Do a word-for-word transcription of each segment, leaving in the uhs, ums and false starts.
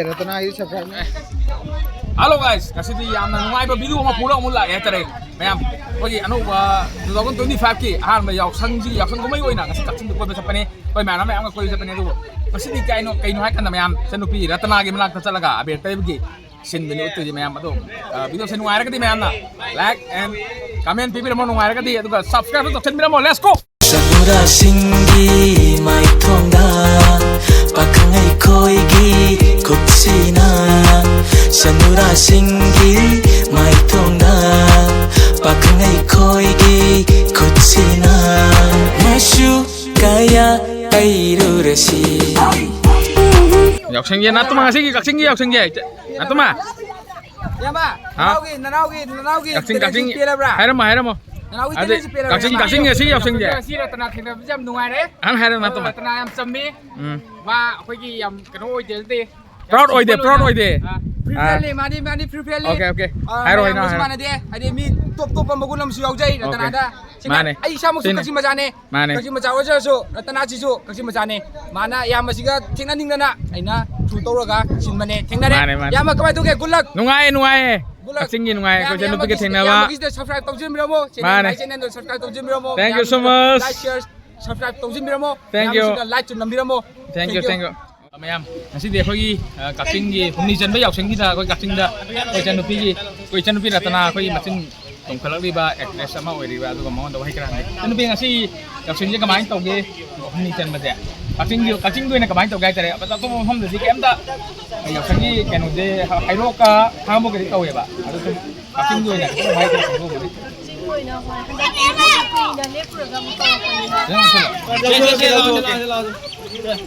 ꯔꯇꯅꯥꯒꯤ subscribe. Hello guys, ꯉꯁꯤꯗꯤ ꯌꯥꯝꯅ ꯅꯨꯡꯉꯥꯏꯕ ꯚꯤꯗꯤꯑꯣ ꯑꯃ ꯄꯨꯔꯒ ꯑꯃꯨꯛ ꯂꯥꯛꯑꯦ ꯍꯥꯏꯇꯥꯔꯦ ꯃꯌꯥꯝ꯫ ꯑꯩꯈꯣꯏꯒꯤ ꯑꯅꯧꯕ two thousand twenty five ꯀꯤ ꯑꯍꯥꯟꯕ ꯌꯥꯎꯁꯪꯁꯤ, ꯌꯥꯎꯁꯪ ꯀꯨꯝꯍꯩ ꯑꯣꯏꯅ ꯉꯁꯤ ꯀꯛꯆꯤꯡꯗ ꯀꯣꯏꯕ ꯆꯠꯄꯅꯦ꯫ ꯑꯩꯈꯣꯏ ꯃꯌꯥꯝ ꯃꯌꯥꯝꯒ ꯀꯣꯏꯕ ꯆꯠꯄꯅꯦ꯫ ꯑꯗꯨꯕꯨ ꯉꯁꯤꯗꯤ ꯀꯩꯅꯣ, ꯀꯩꯅꯣ ꯍꯥꯏꯀꯥꯟꯗ ꯃꯌꯥꯝ ꯏꯆꯟꯅꯨꯄꯤ ꯔꯇꯅꯥꯒꯤ ꯃꯅꯥꯛꯇ ꯆꯠꯂꯒ ꯑꯕꯦꯔ ꯇꯩꯕꯒꯤ ꯁꯤꯟꯗꯨꯅꯤ ꯎꯠꯇꯣꯏꯁꯦ ꯃꯌꯥꯝ꯫ ꯑꯗꯣ ꯚꯤꯗꯤꯑꯣꯁꯦ ꯅꯨꯡꯉꯥꯏꯔꯒꯗꯤ ꯃꯌꯥꯝꯅ like and comment ꯄꯤꯕꯤꯔꯝꯃꯣ, ꯅꯨꯡꯉꯥꯏꯔꯒꯗꯤ, ꯑꯗꯨꯒ subscribe ꯇꯧꯁꯟꯕꯤꯔꯝꯃꯣ꯫ Let's go! ꯁꯅꯨꯔꯥꯁꯤꯡꯒꯤ ꯃꯥꯏꯊꯣꯡꯗ ꯄꯥꯈꯪ ꯑꯩꯈꯣꯏꯒꯤ ꯈꯨꯠꯁꯤꯅ, ꯁꯅꯨꯔꯥꯁꯤꯡꯒꯤ ꯃꯥꯏꯊꯣꯡꯗ ꯄꯥꯈꯪ ꯑꯩꯈꯣꯏꯒꯤ ꯈꯨꯠꯁꯤꯅ ꯃꯆꯨ ꯀꯌꯥ ꯇꯩꯔꯨꯔꯁꯤ꯫ ꯌꯥꯎꯁꯪꯒꯤ ꯅꯠꯇꯨꯃ, ꯉꯁꯤꯒꯤ ꯀꯛꯆꯤꯡꯒꯤ ꯌꯥꯎꯁꯪꯒꯤ ꯅꯠꯇꯨꯃ꯫ ꯏꯌꯥꯝꯕ, ꯍꯥ? ꯅꯅꯥꯎꯒꯤ, ꯅꯅꯥꯎꯒꯤ, ꯅꯅꯥꯎꯒꯤ ꯀꯛꯆꯤꯡ, ꯀꯛꯆꯤꯡ ꯇꯦꯂꯦꯟꯁꯤ ꯄꯦꯜꯂꯕ꯭ꯔꯥ? ꯍꯥꯏꯔꯝꯃꯣ, ꯍꯥꯏꯔꯝꯃꯣ꯫ ꯅꯅꯥꯎꯒꯤ ꯑꯗꯩ ꯇꯦꯂꯦꯟꯁꯤ ꯄꯦꯜꯂꯕ꯭ꯔꯥ? ꯀꯛꯆꯤꯡ, ꯀꯛꯆꯤꯡ ꯉꯁꯤ ꯌꯥꯎꯁꯪꯁꯦ꯫ ꯉꯁꯤ ꯔꯇꯅꯥ ꯊꯦꯡꯅꯕꯁꯦ ꯌꯥꯝ ꯅꯨꯡꯉꯥꯏꯔꯦ꯫ ꯍꯥꯟꯅ ꯍꯥꯏꯔꯝꯃꯣ, ꯅꯠꯇꯨꯃ꯫ ꯔꯇꯅꯥ ꯌꯥꯝ ꯆꯝꯃꯤ꯫ ꯎꯝ꯫ ꯃꯥ ꯑꯩꯈꯣꯏꯒꯤ ꯌꯥꯝ ꯀꯩꯅꯣ ꯑꯣꯏꯗꯦ ꯑꯗꯨꯗꯤ꯫ Proud ꯑꯣꯏꯗꯦ, proud ꯑꯣꯏꯗꯦ꯫ ꯑꯥ, free ꯑꯥ꯫ Friendly, ꯃꯥꯗꯤ, ꯃꯥꯗꯤ free friendly꯫ Okay, okay꯫ ꯑꯥ, ꯍꯥꯏꯔꯣ, ꯃꯌꯥꯝꯒꯁꯨ ꯍꯥꯏꯔꯣ, ꯍꯥꯏꯔꯣ꯫ ꯃꯥꯟꯅꯗꯦ꯫ ꯍꯥꯏꯗꯤ ꯃꯤ top ꯇꯣꯞꯄ ꯃꯒꯨꯟ ꯑꯃꯁꯨ ꯌꯥꯎꯖꯩ Okay꯫ ꯔꯇꯅꯥꯗ꯫ ꯁꯤꯅ ꯃꯥꯅꯦ꯫ ꯑꯩ ꯏꯁꯥꯃꯛꯁꯨ ꯁꯤꯅ ꯀꯛꯆꯤꯡ ꯃꯆꯥꯅꯦ꯫ ꯃꯥꯅꯦ꯫ ꯀꯛꯆꯤꯡ ꯃꯆꯥ ꯑꯣꯏꯖꯔꯁꯨ ꯔꯇꯅꯥꯁꯤꯁꯨ ꯀꯛꯆꯤꯡ ꯃꯆꯥꯅꯦ꯫ ꯃꯥꯅ ꯏꯌꯥꯝꯕꯁꯤꯒ ꯊꯦꯡꯅꯅꯤꯡꯗꯅ ꯑꯩꯅ through ꯇꯧꯔꯒ ꯁꯤꯟꯕꯅꯦ꯫ ꯊꯦꯡꯅꯔꯦ꯫ ꯃꯥꯅꯦ, ꯃꯥꯅꯦ꯫ ꯏꯌꯥꯝꯕ, ꯀꯃꯥꯏꯅ ꯇꯧꯒꯦ? Good luck꯫ ꯅꯨꯡꯉꯥꯏꯌꯦ, ꯅꯨꯡꯉꯥꯏꯌꯦ꯫ Good luck꯫ ꯀꯛꯆꯤꯡꯒꯤ ꯅꯨꯡꯉꯥꯏꯌꯦ꯫ ꯃꯌꯥꯝ, ꯑꯩꯈꯣꯏꯁꯦ ꯅꯨꯄꯤꯒ ꯏꯌꯥꯝꯕꯒꯤ, ꯊꯦꯡꯅꯕ꯫ ꯏꯌꯥꯝꯕꯒꯤꯁꯤꯗ subscribe ꯇꯧꯁꯤꯟꯕꯤꯔꯝꯃꯣ꯫ Channel, ꯃꯥꯅꯦ꯫ My channelꯗꯣ subscribe ꯇꯧꯁꯤꯟꯕꯤꯔꯝꯃꯣ꯫ Thank you so much꯫ ꯃꯌꯥꯝꯁꯤꯅ like, share, subscribe ꯇꯧꯁꯤꯟꯕꯤꯔꯝꯃꯣ꯫ Thank you꯫ ꯃꯌꯥꯝꯁꯤꯅ likeꯁꯨ ꯅꯝꯕꯤꯔꯝꯃꯣ꯫ Thank you, thank you꯫ ꯃꯌꯥꯝ, ꯉꯁꯤꯗꯤ ꯑꯩꯈꯣꯏꯒꯤ, ꯑ, ꯀꯛꯆꯤꯡꯒꯤ ꯍꯨꯝꯅꯤ ꯆꯟꯕ ꯌꯥꯎꯁꯪꯒꯤꯗ ꯑꯩꯈꯣꯏ ꯀꯛꯆꯤꯡꯗ ꯑꯩꯈꯣꯏ ꯏꯆꯟꯅꯨꯄꯤꯒꯤ, ꯑꯩꯈꯣꯏ ꯏꯆꯟꯅꯨꯄꯤ ꯔꯇꯅꯥ ꯑꯩꯈꯣꯏꯒꯤ ꯃꯆꯤꯟ ꯇꯣꯡꯈꯠꯂꯛꯂꯤꯕ actress ꯑꯃ ꯑꯣꯏꯔꯤꯕ, ꯑꯗꯨꯒ ꯃꯉꯣꯟꯗ ꯋꯥꯍꯩ ꯈꯔ ꯍꯪꯒꯦ꯫ ꯏꯆꯟꯅꯨꯄꯤ, ꯉꯁꯤ ꯌꯥꯎꯁꯪꯁꯦ ꯀꯃꯥꯏꯅ ꯇꯧꯒꯦ? ꯍꯨꯝꯅꯤ ꯆꯟꯕꯁꯦ ꯀꯛꯆꯤꯡꯒꯤ, ꯀꯛꯆꯤꯡꯒꯤ ꯑꯣꯏꯅ ꯀꯃꯥꯏꯅ ꯇꯧꯒꯦ ꯍꯥꯏꯇꯥꯔꯦ? ꯑꯇꯣꯞꯄ ꯃꯐꯝꯗꯗꯤ ꯀꯩꯝꯇ ꯌꯥꯎꯁꯪꯒꯤ ꯀꯩꯅꯣꯁꯦ ꯍꯩꯔꯣꯛꯀ ꯈꯥꯉꯕꯣꯛꯀꯗꯤ ꯇꯧꯋꯦꯕ, ꯑꯗꯨ ꯁꯨꯝ ꯀꯛꯆꯤꯡꯒꯤ ꯑꯣꯏꯅ ꯈꯤꯇꯪ ꯍꯥꯏꯗꯤ ꯈꯪꯍꯧꯕꯅꯤ꯫ ꯀꯛꯆꯤꯡꯒꯤ ꯑꯣꯏꯅ, ꯍꯣꯏ, ꯍꯟꯗꯛꯇꯤ ꯍꯥꯏꯗꯤ ꯀꯨꯏꯅ ꯂꯦꯞꯄꯨꯔꯒ ꯑꯃꯨꯛ ꯇꯧꯔꯛꯄꯅꯤꯅ꯫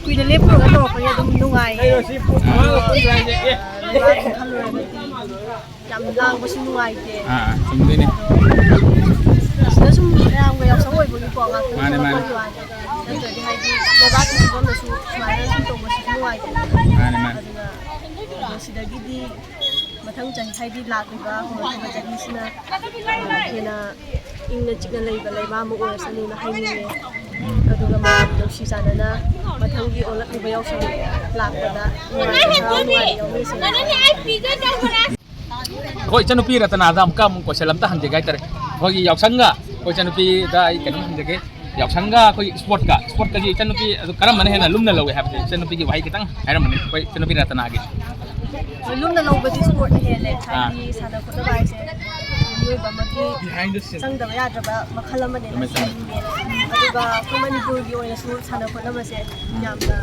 ꯀꯨꯏꯅ ꯂꯦꯞꯄꯨꯔꯒ ꯇꯧꯔꯛꯄꯅꯤꯅ ꯑꯗꯨꯝ ꯅꯨꯡꯉꯥꯏꯌꯦ꯫ ꯑꯗꯨꯒ ꯑꯗꯨꯝ ꯈꯜꯂꯨꯔꯒꯗꯤ ꯌꯥꯝ ꯂꯥꯡꯕꯁꯨ ꯅꯨꯡꯉꯥꯏꯇꯦ꯫ ꯑꯥ, ꯑꯥ, ꯆꯨꯝꯗꯣꯏꯅꯦ꯫ ꯑꯗꯣ ꯁꯤꯗ ꯁꯨꯝ ꯃꯌꯥꯝꯒ ꯌꯥꯎꯁꯪ ꯑꯣꯏꯕꯒꯤꯀꯣ, ꯉꯥꯛꯇꯪ ꯃꯥꯅꯦ, ꯃꯥꯅꯦ꯫ ꯊꯣꯛꯂꯛꯄꯒꯤ ꯋꯥꯅꯤ꯫ ꯅꯠꯇ꯭ꯔꯗꯤ ꯍꯥꯏꯗꯤ ꯂꯩꯕꯥꯛꯀꯤ ꯐꯤꯕꯝꯗꯁꯨ ꯁꯨꯃꯥꯏꯅ ꯁꯨꯝ ꯇꯧꯕꯁꯤꯁꯨ ꯅꯨꯡꯉꯥꯏꯇꯦ꯫ ꯃꯥꯅꯦ, ꯃꯥꯅꯦ꯫ ꯑꯗꯨꯅ ꯑꯗꯣ ꯁꯤꯗꯒꯤꯗꯤ ꯃꯊꯪ ꯆꯍꯤ, ꯍꯥꯏꯗꯤ ꯂꯥꯛꯂꯤꯕ ꯍꯧꯔꯛꯂꯤꯕ ꯆꯍꯤꯁꯤꯅ, ꯑ, ꯍꯦꯟꯅ ꯏꯪꯅ ꯆꯤꯛꯅ ꯂꯩꯕ ꯂꯩꯕꯥꯛ ꯑꯃ ꯑꯣꯏꯔꯁꯅꯨꯅ ꯍꯥꯏꯅꯤꯡꯉꯦ꯫ ꯑꯗꯨꯒ ꯃꯌꯥꯝ ꯅꯨꯡꯁꯤ ꯆꯥꯟꯅꯅ ꯃꯊꯪꯒꯤ ꯑꯣꯜꯂꯛꯂꯤꯕ ꯌꯥꯎꯁꯪ ꯂꯥꯛꯄꯗ ꯅꯨꯡꯉꯥꯏꯅ, ꯍꯔꯥꯎ ꯅꯨꯡꯉꯥꯏꯅ ꯌꯥꯎꯃꯤꯟꯅꯁꯤ꯫ ꯑꯩꯈꯣꯏ ꯏꯆꯟꯅꯨꯄꯤ ꯔꯇꯅꯥꯗ ꯑꯃꯨꯛꯀ ꯑꯃꯨꯛ ꯀꯣꯏꯁꯟ ꯑꯝꯇ ꯍꯪꯖꯒꯦ ꯍꯥꯏꯇꯥꯔꯦ꯫ ꯑꯩꯈꯣꯏꯒꯤ ꯌꯥꯎꯁꯪꯒ ꯑꯩꯈꯣꯏ ꯏꯆꯟꯅꯨꯄꯤꯗ ꯑꯩ ꯀꯩꯅꯣꯝ ꯍꯪꯖꯒꯦ꯫ ꯌꯥꯎꯁꯪꯒ ꯑꯩꯈꯣꯏ ꯏꯁꯄꯣꯔꯠꯀ, ꯏꯁꯄꯣꯔꯠꯀꯁꯤ ꯏꯆꯟꯅꯨꯄꯤ ꯑꯗꯨ ꯀꯔꯝꯕꯅ ꯍꯦꯟꯅ ꯂꯨꯝꯅ ꯂꯧꯋꯦ ꯍꯥꯏꯕꯁꯦ ꯏꯆꯟꯅꯨꯄꯤꯒꯤ ꯋꯥꯍꯩ ꯈꯤꯇꯪ ꯍꯥꯏꯔꯝꯕꯅꯤ ꯑꯩꯈꯣꯏ ꯏꯆꯟꯅꯨꯄꯤ ꯔꯇꯅꯥꯒꯤ꯫ ꯍꯣꯏ, ꯂꯨꯝꯅ ꯂꯧꯕꯗꯤ ꯏꯁꯄꯣꯔꯠꯅ ꯍꯦꯜꯂꯦ꯫ ꯑꯥ꯫ ꯍꯥꯏꯗꯤ ꯁꯥꯟꯅ ꯈꯣꯠꯅꯕ ꯍꯥꯏꯁꯦ ꯃꯤꯑꯣꯏꯕ ꯑꯃꯒꯤ ꯆꯪꯗꯕ ꯌꯥꯗ꯭ꯔꯕ ꯃꯈꯜ ꯑꯃꯅꯦꯅ ꯆꯨꯝꯃꯦ, ꯆꯨꯝꯃꯦ꯫ ꯈꯜꯂꯤꯅꯦ꯫ ꯑꯗꯨꯒ ꯑꯩꯈꯣꯏ ꯃꯅꯤꯄꯨꯔꯒꯤ ꯑꯣꯏꯅꯁꯨ ꯁꯥꯟꯅ ꯈꯣꯠꯅꯕꯁꯦ ꯎꯝ꯫ ꯌꯥꯝꯅ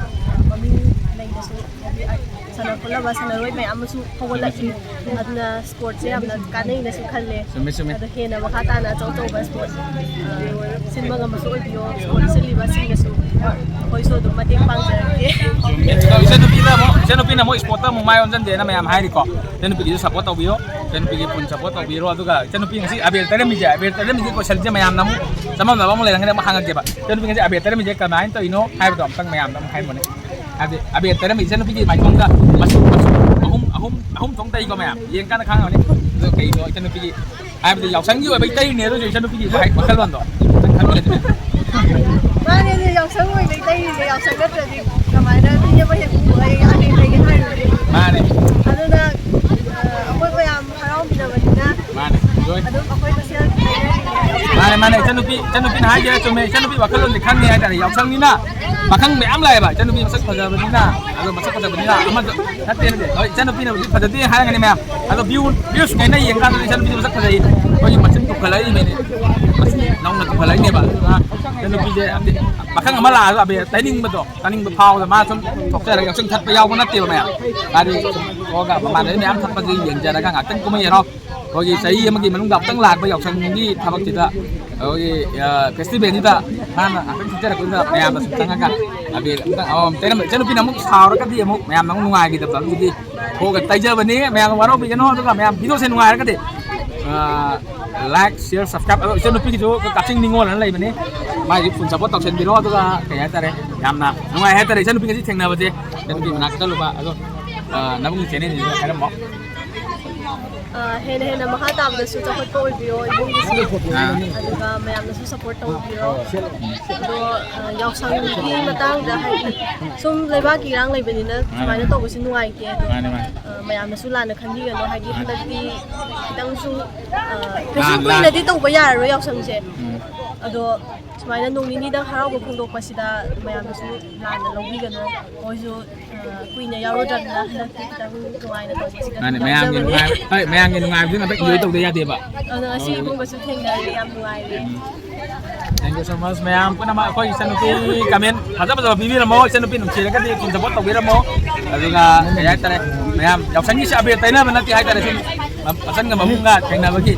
ꯃꯃꯤꯡ ꯂꯩꯅꯁꯨ, ꯍꯥꯏꯗꯤ ꯁꯥꯟꯅ ꯈꯣꯠꯅꯕ ꯁꯥꯟꯅꯔꯣꯏ ꯃꯌꯥꯝ ꯑꯃꯁꯨ ꯍꯧꯒꯠꯂꯛꯂꯤ꯫ ꯆꯨꯝꯃꯦ, ꯆꯨꯝꯃꯦ꯫ ꯑꯗꯨꯅ ꯁ꯭ꯄꯣꯔꯠꯁꯦ ꯌꯥꯝꯅ ꯀꯥꯟꯅꯩꯅꯁꯨ ꯈꯜꯂꯦ꯫ ꯆꯨꯝꯃꯦ, ꯆꯨꯝꯃꯦ꯫ ꯑꯗꯣ ꯍꯦꯟꯅ ꯃꯈꯥ ꯇꯥꯅ ꯑꯆꯧ ꯑꯆꯧꯕ ꯁ꯭ꯄꯣꯔꯠ, ꯑ, ꯁꯤꯟꯕ ꯉꯝꯕꯁꯨ ꯑꯣꯏꯕꯤꯌꯣ꯫ ꯁ꯭ꯄꯣꯔꯠ ꯁꯤꯜꯂꯤꯕꯁꯤꯡꯅꯁꯨ ꯑꯩꯈꯣꯏꯁꯨ ꯑꯗꯨꯝ ꯃꯇꯦꯡ ꯄꯥꯡꯖꯔꯛꯀꯦ꯫ ꯆꯨꯝꯃꯦ꯫ ꯑꯗꯣ ꯏꯆꯟꯅꯨꯄꯤꯅ ꯑꯃꯨꯛ, ꯏꯆꯟꯅꯨꯄꯤꯅ ꯑꯃꯨꯛ ꯁ꯭ꯄꯣꯔꯠꯇ ꯑꯃꯨꯛ ꯃꯥꯏ ꯑꯣꯟꯁꯤꯟꯗꯦꯅ ꯃꯌꯥꯝ ꯍꯥꯏꯔꯤꯀꯣ꯫ ꯏꯆꯟꯅꯨꯄꯤꯒꯤꯁꯨ ꯁꯞꯄꯣꯔꯠ ꯇꯧꯕꯤꯌꯣ꯫ ꯏꯆꯟꯅꯨꯄꯤꯒꯤ ꯐꯨꯜ ꯁꯞꯄꯣꯔꯠ ꯇꯧꯕꯤꯔꯣ꯫ ꯑꯗꯨꯒ ꯏꯆꯟꯅꯨꯄꯤ ꯉꯁꯤ ꯑꯕꯦꯔ ꯇꯩꯔꯝꯃꯤꯁꯦ, ꯑꯕꯦꯔ ꯇꯩꯔꯝꯃꯤꯁꯦ ꯀꯣꯏꯁꯟꯁꯦ ꯃꯌꯥꯝꯅ ꯑꯃꯨꯛ ꯆꯃꯝꯅꯕ ꯑꯃꯨꯛ ꯂꯩꯔꯝꯒꯅꯤ, ꯑꯃꯨꯛ ꯍꯪꯉꯛꯀꯦꯕ꯫ ꯏꯆꯟꯅꯨꯄꯤ ꯉꯁꯤ ꯑꯕꯦꯔ ꯇꯩꯔꯝꯃꯤꯁꯦ ꯀꯃꯥꯏꯅ ꯇꯧꯔꯤꯅꯣ ꯍꯥꯏꯕꯗꯣ ꯑꯝꯇꯪ ꯃꯌꯥꯝꯗ ꯑꯃꯨꯛ ꯍꯥꯏꯔꯝꯕꯅꯦ꯫ ꯍꯥꯏꯕꯗꯤ ꯑꯕꯦꯔ ꯇꯩꯔꯝꯃꯤ ꯏꯆꯟꯅꯨꯄꯤꯒꯤ ꯃꯥꯏꯊꯣꯡꯗ ꯃꯆꯨ, ꯃꯆꯨ ꯑꯍꯨꯝ, ꯑꯍꯨꯝ, ꯑꯍꯨꯝ ꯊꯣꯛꯅ ꯇꯩꯀꯣ ꯃꯌꯥꯝ꯫ ꯌꯦꯡꯀꯥꯟꯗ ꯈꯪꯉꯝꯒꯅꯤ꯫ ꯑꯗꯣ ꯀꯩꯅꯣ ꯏꯆꯟꯅꯨꯄꯤꯒꯤ ꯍꯥꯏꯕꯗꯤ ꯌꯥꯎꯁꯪꯒꯤ ꯑꯣꯏꯕꯒꯤ ꯇꯩꯔꯤꯅꯦ, ꯑꯗꯨꯁꯨ ꯏꯆꯟꯅꯨꯄꯤꯒꯤ ꯋꯥꯍꯩ ꯋꯥꯈꯜꯂꯣꯟꯗꯣ ꯈꯤꯇꯪ ꯈꯟꯕꯤꯔꯗꯤ꯫ ꯃꯥꯅꯦ, ꯑꯗꯨ ꯌꯥꯎꯁꯪ ꯑꯣꯏꯕꯒꯤ ꯇꯩꯔꯤꯅꯦ, ꯌꯥꯎꯁꯪ ꯅꯠꯇ꯭ꯔꯗꯤ ꯀꯃꯥꯏꯅ ꯃꯤ ꯑꯃ ꯍꯦꯛ ꯎꯕꯒ ꯑꯩ ꯑꯕꯦꯔ ꯇꯩꯒꯦ ꯍꯥꯏꯔꯨꯅꯤ? ꯃꯥꯅꯦ꯫ ꯑꯗꯨꯅ, ꯑ, ꯑꯩꯈꯣꯏ ꯃꯌꯥꯝ ꯍꯔꯥꯎꯃꯤꯟꯅꯕꯅꯤꯅ ꯃꯥꯅꯦ, ꯂꯣꯏ꯫ ꯑꯗꯨꯝ ꯑꯩꯈꯣꯏ ꯃꯁꯦꯜ ꯇꯩꯅꯔꯤꯅꯦ꯫ ꯃꯥꯅꯦ, ꯃꯥꯅꯦ, ꯏꯆꯟꯅꯨꯄꯤ, ꯏꯆꯟꯅꯨꯄꯤꯅ ꯍꯥꯏꯁꯦ ꯆꯨꯝꯃꯦ, ꯏꯆꯟꯅꯨꯄꯤ ꯋꯥꯈꯜꯂꯣꯟꯗꯤ ꯈꯪꯉꯦ ꯍꯥꯏꯇꯥꯔꯦ, ꯌꯥꯎꯁꯪꯅꯤꯅ ꯄꯥꯈꯪ ꯃꯌꯥꯝ ꯂꯥꯛꯑꯦꯕ, ꯏꯆꯟꯅꯨꯄꯤ ꯃꯁꯛ ꯐꯖꯕꯅꯤꯅ, ꯑꯗꯣ ꯃꯁꯛ ꯐꯖꯕꯅꯤꯅ ꯑꯃꯁꯨ ꯅꯠꯇꯦ, ꯅꯠꯇꯦ꯫ ꯍꯣꯏ, ꯏꯆꯟꯅꯨꯄꯤꯅꯕꯨꯗꯤ ꯐꯖꯗꯦ ꯍꯥꯏꯔꯒꯅꯤ ꯃꯌꯥꯝ꯫ ꯑꯗꯣ view, views ꯀꯩꯅ ꯌꯦꯡꯀꯥꯟꯗꯗꯤ ꯏꯆꯟꯅꯨꯄꯤꯁꯦ ꯃꯁꯛ ꯐꯖꯩ꯫ ꯑꯩꯈꯣꯏꯒꯤ ꯃꯆꯤꯟ ꯇꯨꯝꯈꯠꯂꯛꯏꯅꯦ꯫ ꯃꯆꯤꯟ ꯅꯧꯅ ꯇꯨꯝꯈꯠꯂꯛꯏꯅꯦꯕ꯫ ꯑꯗꯨꯅ ꯏꯆꯟꯅꯨꯄꯤꯁꯦ ꯍꯥꯏꯗꯤ ꯄꯥꯈꯪ ꯑꯃ ꯂꯥꯛꯑꯁꯨ ꯑꯕꯦꯔ ꯇꯩꯅꯤꯡꯕꯗꯣ, ꯇꯥꯅꯤꯡꯕ ꯐꯥꯎꯕꯗ ꯃꯥ ꯁꯨꯝ ꯊꯣꯛꯆꯔꯒ ꯌꯥꯎꯁꯪ ꯊꯠꯄ ꯌꯥꯎꯕ ꯅꯠꯇꯦꯕ ꯃꯌꯥꯝ꯫ ꯃꯥꯗꯤ ꯁꯨꯝ ꯊꯣꯛꯑꯒ ꯃꯃꯥꯟꯅꯕꯤ ꯃꯌꯥꯝ ꯊꯠꯄꯁꯦ ꯌꯦꯡꯖꯔꯒ ꯉꯥꯛꯇꯪ ꯀꯨꯝꯍꯩ ꯍꯔꯥꯎ ꯑꯩꯈꯣꯏꯒꯤ ꯆꯍꯤ ꯑꯃꯒꯤ ꯃꯅꯨꯡꯗ ꯑꯃꯨꯛꯇꯪ ꯂꯥꯛꯄ ꯌꯥꯎꯁꯪꯒꯤ ꯊꯕꯛꯁꯤꯗ ꯑꯩꯈꯣꯏꯒꯤ, ꯑ, festivalꯁꯤꯗ ꯃꯥꯅ ꯉꯥꯛꯇꯪ ꯊꯣꯛꯆꯔꯛꯄꯗꯨꯗ ꯃꯌꯥꯝꯗ ꯁꯨꯝ ꯆꯪꯉꯒ ꯑꯕꯦꯔ ꯑꯃꯨꯛꯇꯪ ꯑꯃꯃꯝ ꯇꯩꯔꯝꯕ꯫ ꯏꯆꯟꯅꯨꯄꯤꯅ ꯑꯃꯨꯛ ꯁꯥꯎꯔꯒꯗꯤ ꯑꯃꯨꯛ ꯃꯌꯥꯝꯅ ꯑꯃꯨꯛ ꯅꯨꯡꯉꯥꯏꯈꯤꯗꯕ꯫ ꯑꯗꯨꯒꯤꯗꯤ ꯊꯣꯛꯑꯒ ꯇꯩꯖꯕꯅꯤ, ꯃꯌꯥꯝ ꯋꯥꯔꯧꯕꯤꯒꯅꯣ꯫ ꯑꯗꯨꯒ ꯃꯌꯥꯝ videoꯁꯦ ꯅꯨꯡꯉꯥꯏꯔꯒꯗꯤ, ꯑ, like, share, subscribe꯫ ꯑꯗꯣ ꯏꯆꯟꯅꯨꯄꯤꯒꯤꯁꯨ ꯀꯛꯆꯤꯡ ꯅꯤꯉꯣꯜ ꯑꯅ ꯂꯩꯕꯅꯤ, ꯃꯥꯒꯤ full support ꯇꯧꯁꯟꯕꯤꯔꯣ꯫ ꯑꯗꯨꯒ ꯀꯩ ꯍꯥꯏꯇꯥꯔꯦ, ꯌꯥꯝꯅ ꯅꯨꯡꯉꯥꯏ ꯍꯥꯏꯇꯥꯔꯦ ꯏꯆꯟꯅꯨꯄꯤ ꯉꯁꯤ ꯊꯦꯡꯅꯕꯁꯦ꯫ ꯏꯆꯟꯅꯨꯄꯤ ꯃꯅꯥꯛꯇ ꯆꯠꯂꯨꯕ꯫ ꯑꯗꯣ, ꯑ, ꯅꯕꯨꯡꯒꯤ channelꯁꯤꯁꯨ ꯍꯥꯏꯔꯝꯃꯣ꯫ ꯑ, ꯍꯦꯟꯅ ꯍꯦꯟꯅ ꯃꯈꯥ ꯇꯥꯕꯗꯁꯨ ꯆꯥꯎꯈꯠꯄ ꯑꯣꯏꯕꯤꯌꯣ ꯏꯕꯨꯡꯒꯤꯁꯨ꯫ ꯑꯥ꯫ ꯑꯗꯨꯒ ꯃꯌꯥꯝꯅꯁꯨ ꯁꯞꯄꯣꯔꯠ ꯇꯧꯕꯤꯔꯣ꯫ ꯑꯗꯣ, ꯑ, ꯌꯥꯎꯁꯪꯒꯤ ꯃꯇꯥꯡꯗ ꯍꯥꯏꯗꯤ ꯁꯨꯝ ꯂꯩꯕꯥꯛꯀꯤ ꯏꯔꯥꯡ ꯂꯩꯕꯅꯤꯅ ꯁꯨꯃꯥꯏꯅ ꯇꯧꯕꯁꯤ ꯅꯨꯡꯉꯥꯏꯇꯦ꯫ ꯑꯗꯣ, ꯃꯥꯅꯦ, ꯃꯥꯅꯦ꯫ ꯑ, ꯃꯌꯥꯝꯅꯁꯨ ꯂꯥꯟꯅ ꯈꯟꯕꯤꯒꯅꯨ꯫ ꯍꯥꯏꯗꯤ ꯍꯟꯗꯛꯇꯤ ꯈꯤꯇꯪꯁꯨ, ꯑ, ꯀꯩꯁꯨ ꯂꯥꯟ, ꯂꯥꯟ꯫ ꯀꯨꯏꯅꯗꯤ ꯇꯧꯕ ꯌꯥꯔꯔꯣꯏ ꯌꯥꯎꯁꯪꯁꯦ꯫ ꯎꯝ꯫ ꯑꯗꯣ ꯁꯨꯃꯥꯏꯅ ꯅꯣꯡ ꯅꯤꯅꯤꯗꯪ ꯍꯔꯥꯎꯕ ꯐꯣꯡꯗꯣꯛꯄꯁꯤꯗ ꯃꯌꯥꯝꯅꯁꯨ ꯂꯥꯟꯅ ꯂꯧꯕꯤꯒꯅꯨ꯫ ꯃꯣꯏꯁꯨ, ꯑ, ꯀꯨꯏꯅ ꯌꯥꯎꯔꯨꯗ꯭ꯔꯕꯅꯤꯅ ꯍꯟꯗꯛꯇꯤ ꯈꯤꯇꯪ ꯅꯨꯡꯉꯥꯏꯅ ꯇꯧꯕꯁꯤꯗ ꯃꯥꯅꯦ, ꯃꯌꯥꯝꯒꯤ ꯊꯥꯖꯕꯅꯤ꯫ ꯅꯨꯡꯉꯥꯏ-, ꯍꯣꯏ, ꯃꯌꯥꯝꯒꯤ ꯅꯨꯡꯉꯥꯏꯕꯗꯨ ꯉꯥꯛꯇ enjoy ꯇꯧꯗ ꯌꯥꯗꯦꯕ꯫ ꯑꯗꯣ ꯉꯁꯤ ꯏꯕꯨꯡꯒꯁꯨ ꯊꯦꯡꯅꯔꯦ, ꯌꯥꯝ ꯅꯨꯡꯉꯥꯏꯔꯦ꯫ Thank you so much, ꯃꯌꯥꯝ ꯄꯨꯝꯅꯃꯛ꯫ ꯑꯩꯈꯣꯏ ꯏꯆꯟꯅꯨꯄꯤ comment ꯐꯖ ꯐꯖꯕ ꯄꯤꯕꯤꯔꯝꯃꯣ, ꯏꯆꯟꯅꯨꯄꯤ ꯅꯨꯡꯁꯤꯔꯒꯗꯤ full support ꯇꯧꯕꯤꯔꯝꯃꯣ꯫ ꯑꯗꯨꯒ ꯀꯩ ꯍꯥꯏꯇꯥꯔꯦ, ꯃꯌꯥꯝ ꯌꯥꯎꯁꯪꯒꯤꯁꯦ ꯑꯕꯦꯔ ꯇꯩꯅꯕ ꯅꯠꯇꯦ ꯍꯥꯏꯇꯥꯔꯦ, ꯁꯨꯝ ꯃꯆꯟꯒ ꯃꯕꯨꯡꯒ ꯊꯦꯡꯅꯕꯒꯤ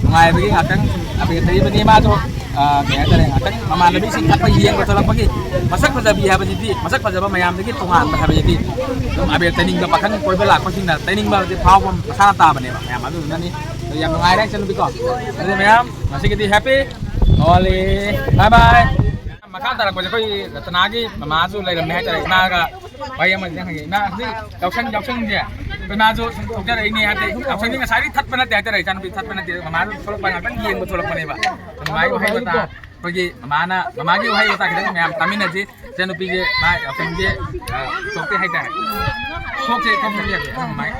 ꯅꯨꯡꯉꯥꯏꯕꯒꯤ ꯉꯥꯛꯇꯪ ꯁꯨꯝ ꯑꯕꯦꯔ ꯇꯩꯕꯅꯤ꯫ ꯃꯥꯁꯨ, ꯑ, ꯀꯩ ꯍꯥꯏꯇꯥꯔꯦ, ꯉꯥꯛꯇꯪ ꯃꯃꯥꯟꯅꯕꯤꯁꯤꯡ ꯊꯛꯄ ꯌꯦꯡꯕ ꯊꯣꯛꯂꯛꯄꯒꯤ ꯃꯁꯛ ꯐꯖꯕꯤ ꯍꯥꯏꯕꯁꯤꯗꯤ, ꯃꯁꯛ ꯐꯖꯕ ꯃꯌꯥꯝꯗꯒꯤ ꯇꯣꯉꯥꯟꯕ ꯍꯥꯏꯕꯁꯤꯗꯤ ꯑꯗꯨꯝ ꯑꯕꯦꯔ ꯇꯩꯅꯤꯡꯕ, ꯄꯥꯈꯪ ꯀꯣꯏꯕ ꯂꯥꯛꯄꯁꯤꯡꯅ ꯇꯩꯅꯤꯡꯕ ꯍꯥꯏꯕꯁꯤ ꯐꯥꯎꯕ ꯃꯁꯥꯅ ꯇꯥꯕꯅꯦꯕ ꯃꯌꯥꯝ꯫ ꯑꯗꯨꯗꯨꯅꯀꯣ꯫ ꯑꯗꯨꯗꯤ ꯌꯥꯝ ꯅꯨꯡꯉꯥꯏꯔꯦ ꯏꯆꯟꯅꯨꯄꯤꯀꯣ꯫ ꯑꯗꯨꯗꯤ ꯃꯌꯥꯝ ꯉꯁꯤꯒꯤꯗꯤ happy Holi, bye bye꯫ ꯃꯈꯥ ꯇꯥꯔꯛꯄꯁꯦ ꯑꯩꯈꯣꯏ ꯔꯇꯅꯥꯒꯤ ꯃꯃꯥꯁꯨ ꯂꯩꯔꯝꯃꯦ ꯍꯥꯏꯇꯥꯔꯦ꯫ ꯏꯃꯥꯒ ꯋꯥꯔꯤ ꯑꯃ ꯈꯤꯇꯪ ꯍꯪꯒꯦ꯫ ꯏꯃꯥ, ꯍꯧꯖꯤꯛ ꯌꯥꯎꯁꯪ, ꯌꯥꯎꯁꯪꯁꯦ ꯑꯩꯈꯣꯏ ꯃꯥꯁꯨ ꯁꯨꯝ ꯊꯣꯛꯆꯔꯛꯏꯅꯦ ꯍꯥꯏꯗꯤ, ꯌꯥꯎꯁꯪꯗꯤ ꯉꯁꯥꯏꯗꯤ ꯊꯠꯄ ꯅꯠꯇꯦ ꯍꯥꯏꯇꯥꯔꯦ, ꯏꯆꯥꯅꯨꯄꯤ ꯊꯠꯄ ꯅꯠꯇꯦ, ꯃꯃꯥꯁꯨ ꯊꯣꯛꯂꯛꯄ ꯉꯥꯛꯇꯪ ꯌꯦꯡꯕ ꯊꯣꯛꯂꯛꯄꯅꯦꯕ꯫ ꯑꯗꯨꯃꯥꯏꯅ ꯋꯥꯍꯩ ꯋꯥꯇꯥ ꯑꯩꯈꯣꯏꯒꯤ ꯃꯃꯥꯅ, ꯃꯃꯥꯒꯤ ꯋꯥꯍꯩ ꯋꯥꯇꯥ ꯈꯤꯇꯪ ꯃꯌꯥꯝ ꯇꯥꯃꯤꯟꯅꯁꯤ꯫ ꯏꯆꯟꯅꯨꯄꯤꯁꯦ ꯃꯥ ꯌꯥꯎꯁꯪꯁꯦ, ꯑ, ꯊꯣꯛꯇꯦ ꯍꯥꯏꯇꯥꯔꯦ꯫ ꯊꯣꯛꯁꯦ, ꯊꯣꯛꯇꯕ ꯌꯥꯗꯦ꯫ ꯑꯗꯨꯃꯥꯏꯅ꯫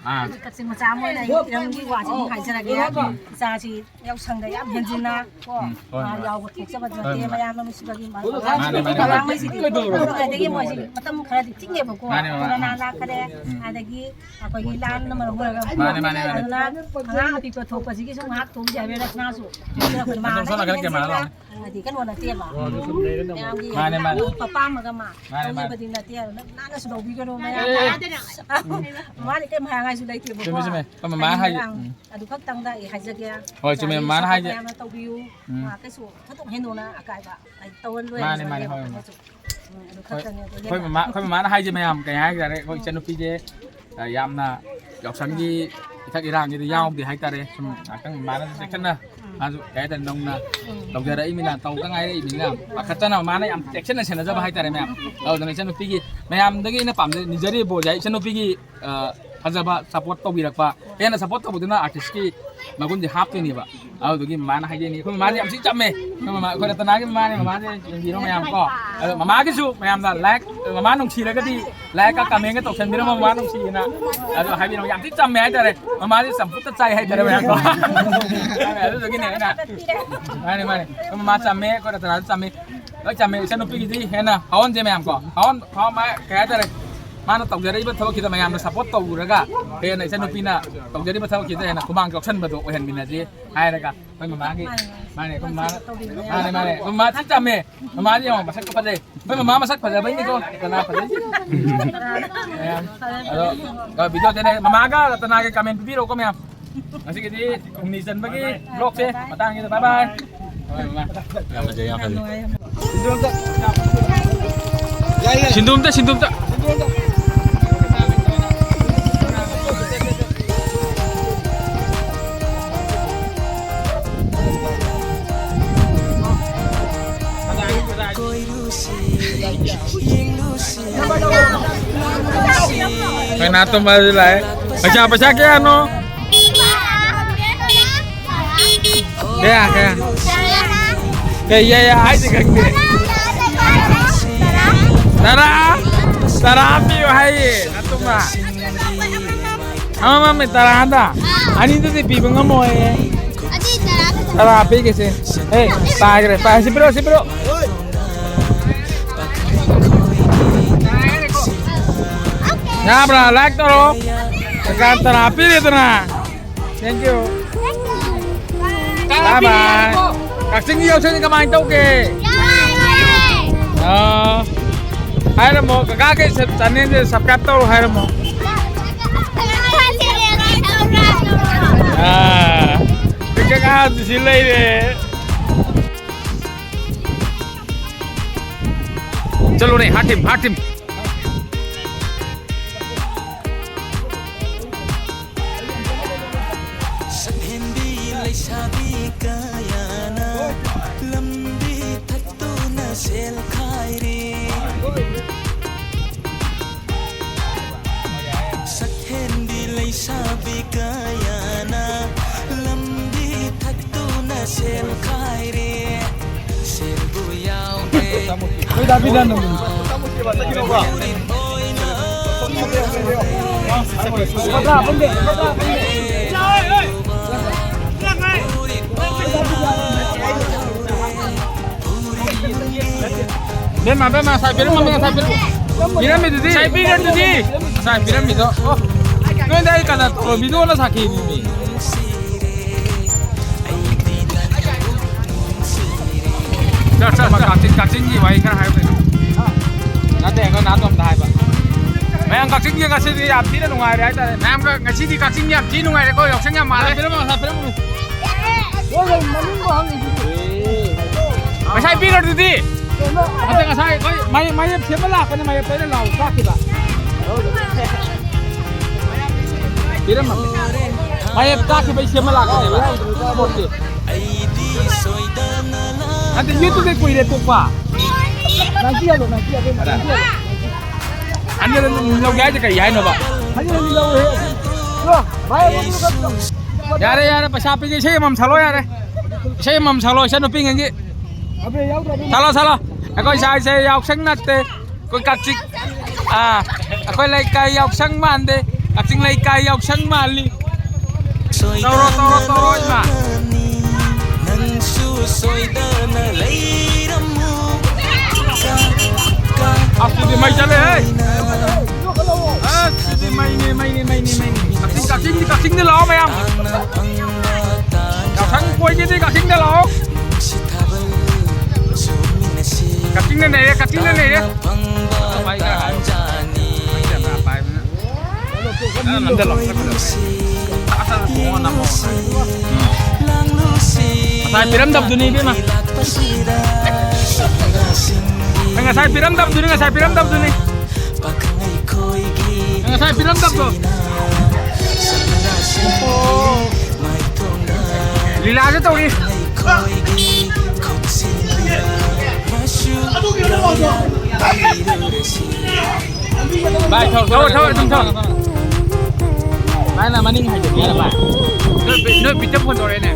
ꯑꯥ꯫ ꯀꯛꯆꯤꯡ ꯃꯆꯥ ꯑꯃ ꯑꯣꯏꯅ ꯑꯩ ꯏꯔꯝꯒꯤ ꯋꯥꯁꯤ ꯑꯗꯨꯝ ꯍꯥꯏꯖꯔꯒꯦ꯫ ꯎꯝ꯫ ꯏꯆꯥꯁꯤ ꯌꯥꯎꯁꯪꯗ ꯌꯥꯝ ꯍꯦꯟꯖꯤꯟꯅ ꯀꯣ, ꯎꯝ, ꯍꯣꯏ, ꯃꯥ ꯍꯣꯏ꯫ ꯌꯥꯎꯕ ꯊꯣꯛꯆꯕꯗꯨ ꯍꯣꯏ, ꯅꯠꯇꯦ, ꯍꯣꯏ꯫ ꯃꯌꯥꯝꯅ ꯅꯨꯡꯁꯤꯕꯒꯤ ꯃꯥꯅ ꯃꯥꯅꯦ, ꯃꯥꯅꯦ, ꯃꯥꯅꯦ꯫ ꯑꯉꯥꯡꯈꯩꯁꯤꯗꯤ ꯑꯗꯒꯤ ꯃꯣꯏꯁꯤ ꯃꯇꯝ ꯈꯔꯗꯤ ꯊꯤꯡꯉꯦꯕꯀꯣ, ꯃꯥꯅꯦ, ꯃꯥꯅꯦ꯫ ꯀꯣꯔꯣꯅꯥ ꯂꯥꯛꯈꯔꯦ, ꯎꯝ꯫ ꯑꯗꯒꯤ ꯑꯩꯈꯣꯏꯒꯤ ꯂꯥꯟꯅ ꯃꯔꯝ ꯑꯣꯏꯔꯒ ꯃꯥꯅꯦ, ꯃꯥꯅꯦ, ꯃꯥꯅꯦ꯫ ꯑꯗꯨꯅ ꯑꯉꯥꯡ ꯑꯄꯤꯛꯄ ꯊꯣꯛꯄꯁꯤꯒꯤꯁꯨ ꯉꯥꯏꯍꯥꯛ ꯊꯣꯛꯎꯁꯦ ꯍꯥꯏꯕ ꯔꯆꯅꯥꯁꯨ꯫ ꯎꯝ꯫ ꯑꯗꯨꯅ ꯑꯩꯈꯣꯏ ꯃꯥꯅ ꯑꯗꯣꯝ ꯁꯣꯝ ꯅꯥꯀꯟꯗ ꯍꯦꯟꯅ camera ꯂꯥꯛꯑꯣ꯫ ꯍꯥꯏꯗꯤ ꯀꯩꯅꯣ ꯅꯠꯇꯦꯕ꯫ ꯃꯥꯅꯦ, ꯃꯥꯅꯦ꯫ ꯃꯌꯥꯝꯒꯤ ꯃꯥꯅꯦ, ꯃꯥꯅꯦ꯫ ꯑꯄꯥꯝꯕꯒ ꯃꯥ ꯃꯥꯅꯦ, ꯃꯥꯅꯦ꯫ ꯇꯧꯖꯕꯗꯤ ꯅꯠꯇꯦ꯫ ꯑꯗꯨꯅ ꯅꯥꯟꯅꯁꯨ ꯂꯧꯕꯤꯒꯅꯨ ꯃꯌꯥꯝꯅ꯫ ꯑꯦ꯫ ꯃꯥꯅꯤ ꯀꯩꯝ ꯍꯥꯏꯉꯥꯏꯁꯨ ꯂꯩꯇꯦꯕꯀꯣ꯫ ꯆꯨꯝꯃꯦ, ꯆꯨꯝꯃꯦ꯫ ꯑꯩꯈꯣꯏ ꯃꯃꯥꯅ ꯍꯥꯏꯌꯦ꯫ ꯎꯝ꯫ ꯑꯗꯨ ꯈꯛꯇꯪꯗ ꯑꯩ ꯍꯥꯏꯖꯒꯦ꯫ ꯍꯣꯏ, ꯆꯨꯝꯃꯦ, ꯏꯆꯥꯒꯤ ꯃꯃꯥꯅ ꯁꯞꯄꯣꯔꯠ ꯍꯥꯏꯁꯦ꯫ ꯃꯌꯥꯝꯅ ꯇꯧꯕꯤꯌꯨ꯫ ꯎꯝ꯫ ꯃꯥ ꯀꯩꯁꯨ ꯊꯣꯏꯗꯣꯛ ꯍꯦꯟꯗꯣꯛꯅ ꯑꯀꯥꯏꯕ ꯑꯩ ꯇꯧꯍꯜꯂꯣꯏ ꯃꯥꯅꯦ, ꯍꯥꯏꯕ ꯃꯥꯅꯦ, ꯍꯣꯏ, ꯂꯩꯌꯦꯕ ꯍꯣꯏ꯫ ꯑꯩꯈꯣꯏꯁꯨ꯫ ꯎꯝ, ꯑꯗꯨ ꯍꯣꯏ, ꯈꯛꯇꯅꯦ꯫ ꯑꯗꯨ ꯑꯩꯈꯣꯏ ꯃꯃꯥ, ꯑꯩꯈꯣꯏ ꯃꯃꯥꯅ ꯍꯥꯏꯁꯦ ꯃꯌꯥꯝ ꯀꯩ ꯍꯥꯏꯇꯥꯔꯦ, ꯑꯩꯈꯣꯏ ꯏꯆꯟꯅꯨꯄꯤꯁꯦ, ꯑ, ꯌꯥꯝꯅ ꯌꯥꯎꯁꯪꯒꯤ ꯏꯊꯛ ꯏꯔꯥꯡꯒꯤꯗꯤ ꯌꯥꯎꯗꯦ ꯍꯥꯏꯇꯥꯔꯦ꯫ ꯁꯨꯝ ꯉꯥꯛꯇꯪ ꯃꯃꯥꯅꯁꯨ ꯆꯦꯛꯁꯤꯟꯅ ꯃꯥꯁꯨ ꯀꯩ ꯍꯥꯏꯇꯥꯔꯦ, ꯅꯧꯅ ꯇꯧꯖꯔꯛꯏꯃꯤꯅ, ꯇꯧꯗ ꯉꯥꯏꯔꯛꯏꯃꯤꯅ ꯄꯥꯈꯠꯇꯅ ꯃꯥꯅ ꯌꯥꯝ ꯆꯦꯛꯁꯤꯟꯅ ꯁꯦꯟꯅꯖꯕ ꯍꯥꯏꯇꯥꯔꯦ ꯃꯌꯥꯝ꯫ ꯑꯗꯨꯅ ꯏꯆꯟꯅꯨꯄꯤꯒꯤ ꯃꯌꯥꯝꯗꯒꯤ ꯑꯩꯅ ꯄꯥꯝꯖꯩ, ꯅꯤꯖꯔꯤ ꯕꯣꯜꯁꯦ ꯏꯆꯟꯅꯨꯄꯤꯒꯤ, ꯑ, ꯐꯖꯕ ꯁꯞꯄꯣꯔꯠ ꯇꯧꯕꯤꯔꯛꯄ, ꯍꯦꯟꯅ ꯁꯞꯄꯣꯔꯠ ꯇꯧꯕꯗꯨꯅ ꯑꯥꯔꯇꯤꯁꯀꯤ ꯃꯒꯨꯟꯁꯦ ꯍꯥꯞꯇꯣꯏꯅꯦꯕ꯫ ꯑꯗꯨꯗꯨꯒꯤ ꯃꯃꯥꯅ ꯍꯥꯏꯖꯩꯅꯤ, ꯑꯩꯈꯣꯏ ꯃꯃꯥꯁꯦ ꯌꯥꯝ ꯊꯤ ꯆꯝꯃꯦ꯫ ꯑꯩꯈꯣꯏ ꯃꯃꯥ, ꯑꯩꯈꯣꯏ ꯔꯇꯅꯥꯒꯤ ꯃꯃꯥꯅꯦ, ꯃꯃꯥꯁꯦ ꯌꯦꯡꯕꯤꯔꯣ ꯃꯌꯥꯝ ꯀꯣ꯫ ꯑꯗꯣ ꯃꯃꯥꯒꯤꯁꯨ ꯃꯌꯥꯝꯅ ꯂꯥꯏꯛ, ꯃꯃꯥ ꯅꯨꯡꯁꯤꯔꯒꯗꯤ ꯂꯥꯏꯛꯀ ꯀꯃꯦꯟꯒ ꯇꯧꯁꯟꯕꯤꯔꯝꯃꯣ, ꯃꯃꯥ ꯅꯨꯡꯁꯤꯌꯦꯅ꯫ ꯑꯗꯣ ꯍꯥꯏꯕꯤꯔꯝꯃꯣ, ꯌꯥꯝ ꯊꯤ ꯆꯝꯃꯦ ꯍꯥꯏꯇꯥꯔꯦ꯫ ꯃꯃꯥꯁꯦ ꯆꯝꯐꯨꯠꯇ ꯆꯥꯏ ꯍꯥꯏꯇꯥꯔꯦ ꯃꯌꯥꯝ ꯀꯣ꯫ ꯑꯗꯨꯗꯨꯒꯤꯅꯦ ꯑꯩꯅ, ꯃꯥꯅꯦ, ꯃꯥꯅꯦ, ꯑꯩꯈꯣꯏ ꯃꯃꯥ ꯆꯝꯃꯦ, ꯑꯩꯈꯣꯏ ꯔꯇꯅꯥꯁꯨ ꯆꯝꯃꯦ, ꯂꯣꯏ ꯆꯝꯃꯦ꯫ ꯏꯆꯟꯅꯨꯄꯤꯒꯤꯗꯤ ꯍꯦꯟꯅ ꯍꯥꯎꯍꯟꯁꯦ ꯃꯌꯥꯝ ꯀꯣ꯫ ꯍꯥꯎꯍꯟ, ꯍꯥꯎꯍꯟꯕ ꯀꯩ ꯍꯥꯏꯇꯥꯔꯦ, ꯃꯥꯅ ꯇꯧꯖꯔꯛꯏꯕ ꯊꯕꯛꯁꯤꯗ ꯃꯌꯥꯝꯅ ꯁꯞꯄꯣꯔꯠ ꯇꯧꯔꯒ ꯍꯦꯟꯅ ꯏꯆꯟꯅꯨꯄꯤꯅ ꯇꯧꯖꯔꯤꯕ ꯊꯕꯛꯁꯤꯗ ꯍꯦꯟꯅ ꯈꯨꯃꯥꯡ ꯆꯥꯎꯁꯟꯕꯗꯣ ꯑꯣꯏꯍꯟꯃꯤꯟꯅꯁꯦ ꯍꯥꯏꯔꯒ ꯑꯩꯈꯣꯏ ꯃꯃꯥꯒꯤ, ꯃꯥꯅꯦ, ꯑꯩꯈꯣꯏ ꯃꯃꯥ, ꯃꯥꯅꯦ, ꯃꯥꯅꯦ, ꯑꯩꯈꯣꯏ ꯃꯃꯥ ꯊꯤ ꯆꯝꯃꯦ꯫ ꯃꯃꯥꯗꯤ ꯌꯦꯡꯉꯣ, ꯃꯁꯛꯇꯣ ꯐꯖꯩ꯫ ꯑꯩꯈꯣꯏ ꯃꯃꯥ ꯃꯁꯛ ꯐꯖꯕꯩꯅꯤꯀꯣ ꯔꯇꯅꯥ ꯐꯖꯩꯁꯦ꯫ ꯃꯌꯥꯝ, ꯑꯗꯣ, ꯑ, ꯚꯤꯗꯤꯑꯣꯗꯅꯦ ꯃꯃꯥꯒ ꯔꯇꯅꯥꯒꯤ ꯀꯃꯦꯟ ꯄꯤꯕꯤꯔꯛꯎꯀꯣ ꯃꯌꯥꯝ꯫ ꯉꯁꯤꯒꯤꯗꯤ ꯍꯨꯝꯅꯤ ꯆꯟꯕꯒꯤ ꯕ꯭ꯂꯣꯛꯁꯦ ꯃꯇꯥꯡꯁꯤꯗ꯫ ꯕꯥꯏ ꯕꯥꯏ꯫ ꯌꯥꯝ ꯐꯖꯩ, ꯌꯥꯝ ꯐꯖꯩ꯫ ꯁꯤꯟꯗꯨ ꯑꯝꯇ, ꯁꯤꯟꯗꯨ ꯑꯝꯇ꯫ ꯀꯣꯏꯅꯥ ꯇꯣꯝꯕꯁꯨ ꯂꯥꯛꯑꯦ꯫ ꯄꯩꯁꯥ, ꯄꯩꯁꯥ ꯀꯌꯥꯅꯣ? ꯀꯌꯥ, ꯀꯌꯥ? ꯀꯩ ꯌꯥꯏ ꯍꯥꯏꯗꯤ ꯈꯪꯗꯦ꯫ ꯇꯔꯥ? ꯇꯔꯥ ꯄꯤꯌꯨ ꯍꯥꯏꯌꯦ, ꯅꯥꯇꯣꯝꯕ꯫ ꯑꯃꯃꯝꯅꯦ ꯇꯔꯥꯗ꯫ ꯑꯅꯤꯗꯨꯗꯤ ꯄꯤꯕ ꯉꯝꯃꯣꯏꯌꯦ꯫ ꯇꯔꯥ ꯄꯤꯒꯦꯁꯦ꯫ ꯑꯦ, ꯄꯥꯏꯈ꯭ꯔꯦ, ꯄꯥꯏ, ꯁꯤ ꯄꯤꯔꯛꯑꯣ, ꯁꯤ ꯄꯤꯔꯛꯑꯣ꯫ ꯌꯥꯕ꯭ꯔꯥ? ꯂꯥꯏꯛ ꯇꯧꯔꯣ꯫ ꯀꯀꯥ ꯇꯔꯥ ꯄꯤꯔꯦꯗꯅ꯫ Thank you꯫ Bye bye꯫ ꯀꯛꯆꯤꯡꯒꯤ ꯌꯥꯎꯁꯪꯁꯤ ꯀꯃꯥꯏꯅ ꯇꯧꯒꯦ? ꯑꯥ, ꯍꯥꯏꯔꯝꯃꯣ, ꯀꯀꯥꯒꯤ ꯆꯦꯅꯦꯜꯁꯦ subscribe ꯇꯧꯔꯣ ꯍꯥꯏꯔꯝꯃꯣ꯫ ꯑꯥ, ꯀꯀꯥ ꯁꯤ ꯂꯩꯔꯦ꯫ ꯆꯠꯂꯣꯅꯦ, ꯍꯥꯔꯠ ꯊꯤꯝ, ꯍꯥꯔꯠ ꯊꯤꯝ꯫ ꯁꯛꯍꯦꯟꯕꯤ ꯂꯩꯁꯥꯕꯤ ꯕꯦꯝꯃ, ꯕꯦꯝꯃ, ꯉꯁꯥꯏ ꯄꯤꯔꯝꯃꯝꯃꯤ, ꯉꯁꯥꯏ ꯄꯤꯔꯝꯃꯤ꯫ ꯄꯤꯔꯝꯃꯤꯗꯨꯗꯤ? ꯉꯁꯥꯏ ꯄꯤꯔꯝꯃꯤꯗꯨꯗꯤ? ꯉꯁꯥꯏ ꯄꯤꯔꯝꯃꯤꯗꯣ꯫ ꯑꯣ, ꯅꯣꯏꯗ ꯑꯩ ꯀꯅꯥ ꯇꯧꯔꯝꯃꯤꯗꯣꯅ ꯁꯥꯈꯤꯕꯅꯤ꯫ ꯆꯠ, ꯆꯠ, ꯆꯠ꯫ ꯀꯛꯆꯤꯡ, ꯀꯛꯆꯤꯡꯒꯤ ꯋꯥꯔꯤ ꯈꯔ ꯍꯥꯏꯌꯨ ꯀꯩꯅꯣ꯫ ꯅꯠꯇꯦ, ꯑꯩꯈꯣꯏ ꯅꯥꯇꯣꯝꯗ ꯍꯥꯏꯕ꯫ ꯃꯌꯥꯝ ꯀꯛꯆꯤꯡꯒꯤ ꯉꯁꯤꯗꯤ ꯌꯥꯝ ꯊꯤꯅ ꯅꯨꯡꯉꯥꯏꯔꯦ ꯍꯥꯏꯇꯥꯔꯦ꯫ ꯃꯌꯥꯝꯒ ꯉꯁꯤꯗꯤ ꯀꯛꯆꯤꯡ ꯌꯥꯝ ꯊꯤ ꯅꯨꯡꯉꯥꯏꯔꯦꯀꯣ, ꯌꯥꯎꯁꯪ ꯌꯥꯝ ꯃꯥꯜꯂꯦ꯫ ꯄꯤꯔꯝꯃꯣ, ꯄꯤꯔꯝꯃꯣ꯫ ꯉꯁꯥꯏ ꯄꯤꯈ꯭ꯔꯗꯨꯗꯤ꯫ ꯅꯠꯇꯦ, ꯉꯁꯥꯏ ꯑꯩꯈꯣꯏ ꯃꯌꯦꯞ, ꯃꯌꯦꯞ ꯁꯦꯝꯕ ꯂꯥꯛꯄꯅꯦ, ꯃꯌꯦꯞꯇ ꯑꯩꯅ ꯂꯥꯎ ꯀꯥꯞꯈꯤꯕ꯫ ꯄꯤꯔꯝꯃꯦ꯫ ꯃꯌꯦꯞ ꯀꯥꯞꯈꯤꯕꯩ ꯁꯦꯝꯕ ꯂꯥꯛꯄꯅꯦꯕ꯫ ꯅꯠꯇꯦ, ꯌꯨꯇꯨꯕꯇꯩ ꯀꯨꯏꯔꯦ ꯇꯣꯛꯄ꯫ ꯑꯅꯤꯔꯛ ꯂꯧꯒꯦ ꯍꯥꯏꯁꯦ ꯀꯩ ꯍꯥꯏꯅꯣꯕ? ꯌꯥꯔꯦ, ꯌꯥꯔꯦ, ꯄꯩꯁꯥ ꯄꯤꯒꯦ, ꯏꯁꯩ ꯑꯃꯃꯝ ꯁꯛꯂꯣ ꯌꯥꯔꯦ꯫ ꯏꯁꯩ ꯑꯃꯃꯝ ꯁꯛꯂꯣ, ꯏꯆꯟ ꯅꯨꯄꯤꯉꯩꯒꯤ꯫ ꯁꯛꯂꯣ, ꯁꯛꯂꯣ꯫ ꯑꯩꯈꯣꯏ ꯁꯥꯏꯁꯦ ꯌꯥꯎꯁꯪ ꯅꯠꯇꯦ꯫ ꯑꯩꯈꯣꯏ ꯀꯛꯆꯤꯡ, ꯑꯥ, ꯑꯩꯈꯣꯏ ꯂꯩꯀꯥꯏ ꯌꯥꯎꯁꯪ ꯃꯥꯟꯗꯦ꯫ ꯀꯛꯆꯤꯡ ꯂꯩꯀꯥꯏ ꯌꯥꯎꯁꯪ ꯃꯥꯜꯂꯤ꯫ ꯇꯧꯔꯣ, ꯇꯧꯔꯣ, ꯇꯧꯔꯣ, ꯏꯃꯥ꯫ ꯅꯪꯁꯨ ꯁꯣꯏꯗꯅ ꯂꯩꯔꯝꯃꯨ꯫ ꯑꯁꯤꯗꯤ ꯃꯩ ꯆꯠꯂꯦꯍꯦ꯫ ꯑꯁꯤꯗꯤ ꯃꯩꯅꯦ, ꯃꯩꯅꯦ, ꯃꯩꯅꯦ, ꯃꯩꯅꯦ꯫ ꯀꯛꯆꯤꯡ, ꯀꯛꯆꯤꯡꯗꯤ, ꯀꯛꯆꯤꯡꯗꯤ ꯂꯥꯛꯑꯣ ꯃꯌꯥꯝ꯫ ꯌꯥꯎꯁꯪ ꯀꯣꯏꯒꯦꯗꯤ ꯀꯛꯆꯤꯡꯗ ꯂꯥꯛꯑꯣ꯫ ꯀꯛꯆꯤꯡꯗ ꯅꯩꯔꯦ, ꯀꯛꯆꯤꯡꯗ ꯅꯩꯔꯦ꯫ ꯉꯁꯥꯏ ꯄꯤꯔꯝꯗꯕꯗꯨꯅꯤ, ꯏꯕꯦꯝꯃ꯫ ꯉꯁꯥꯏ ꯄꯤꯔꯝꯗꯕꯗꯨꯅꯤ, ꯉꯁꯥꯏ ꯄꯤꯔꯝꯗꯕꯗꯨꯅꯤ꯫ ꯉꯁꯥꯏ ꯄꯤꯔꯝꯗꯕꯗꯣ꯫ ꯑꯣ꯫ ꯂꯤꯂꯥꯁꯦ ꯇꯧꯔꯤ꯫ ꯚꯥꯏ, ꯊꯧ, ꯊꯧ, ꯊꯧ, ꯑꯗꯨꯝ ꯊꯧ꯫ ꯚꯥꯏ, ꯅꯪ ꯃꯅꯤꯡ ꯍꯥꯏꯖꯤꯜꯂꯨ ꯌꯥꯔꯦ, ꯚꯥꯏ꯫ ꯅꯣꯏ ꯕꯤ-, ꯅꯣꯏ ꯕꯤꯠꯇ ꯐꯣꯟ ꯇꯧꯔꯛꯑꯦꯅꯦ꯫